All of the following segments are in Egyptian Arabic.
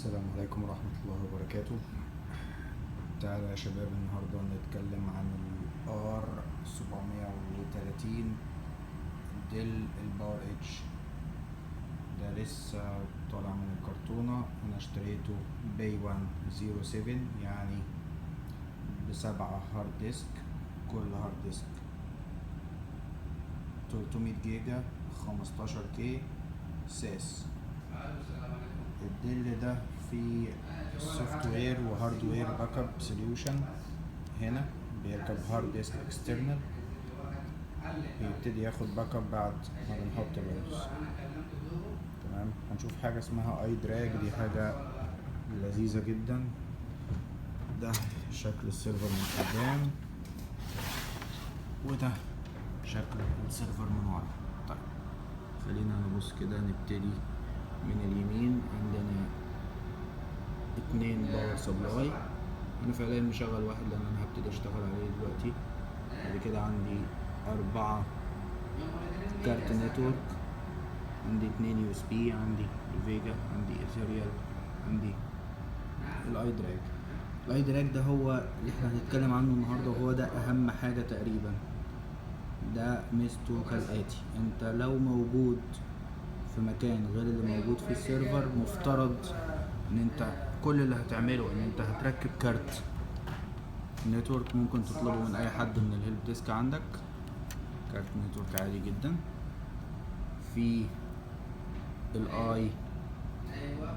السلام عليكم ورحمة الله وبركاته. تعالوا يا شباب، النهاردة نتكلم عن ال R730 Dell ال PowerEdge. ده لسه طالع من الكرتونة، انا اشتريته bay 107، يعني ب7 hard disk، كل hard disk 300 جيجا 15 K SAS. ال Dell ده فيه software و hardware backup solution. هنا بيركب hard disk external، بيبتدي ياخد backup بعد ما بنحط ال Windows. تمام، هنشوف حاجة اسمها iDRAC، دي حاجة لذيذة جدا. ده شكل ال server من قدام، وده شكل ال server من ورا. طيب خلينا نبص كده، نبتدي من اليمين. عندنا 2 power supply، انا فعليا مشغل واحد لان انا هبتدي اشتغل عليه دلوقتي. بعد كده عندي 4 كارت network، عندي 2 USB، عندي VGA، عندي serial، عندي ال iDRAC. ال iDRAC ده هو اللي احنا هنتكلم عنه النهارده، وهو ده اهم حاجه تقريبا. ده ميزته كالاتي: انت لو موجود في مكان غير اللي موجود في ال server، مفترض ان انت كل اللي هتعمله ان انت هتركب كارت network، ممكن تطلبه من اي حد من ال help desk عندك، كارت network عادي جدا. في ال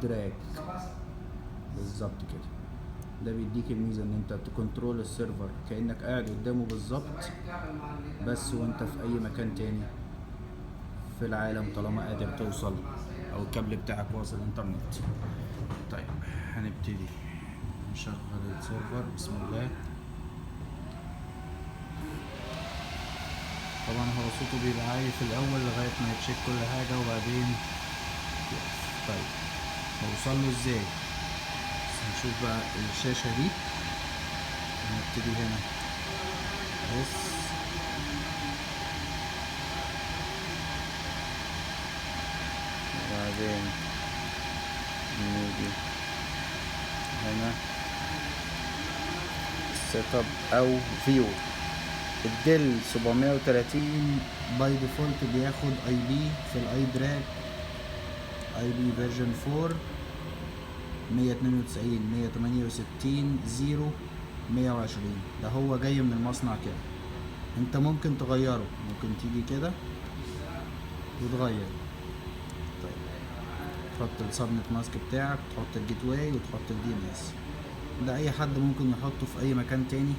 iDRAC بالظبط كده، ده بيديك الميزه ان انت ت control ال server كانك قاعد قدامه بالظبط، بس وانت في اي مكان تاني في العالم، طالما قادر توصل او الكابل بتاعك واصل انترنت. طيب هنبتدي نشغل ال server، بسم الله. طبعا هو صوته بيبقى عالي في الاول لغايه ما ي check كل حاجه وبعدين يقف. طيب هوصل له ازاي؟ بس هنشوف بقى الشاشه دي. هنبتدي هنا بس، وبعدين نيجي هنا setup او view. ال Dell 730 by default بياخد IP في ال iDRAC، IP version 4، 192 168 0 120. ده هو جاي من المصنع كده. انت ممكن تغيره، ممكن تيجي كده وتغير. طيب تحط ال subnet mask بتاعك، تحط ال gateway، وتحط ال DNS. ده اي حد ممكن يحطه في اي مكان تاني،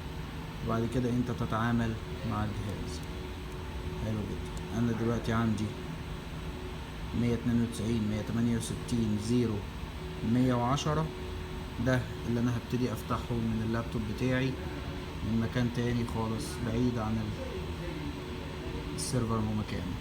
وبعد كده انت تتعامل مع الجهاز. حلو جدا. انا دلوقتي عندي 192 168 0 110، ده اللي انا هبتدي افتحه من اللابتوب بتاعي من مكان تاني خالص بعيد عن ال server ومكانه.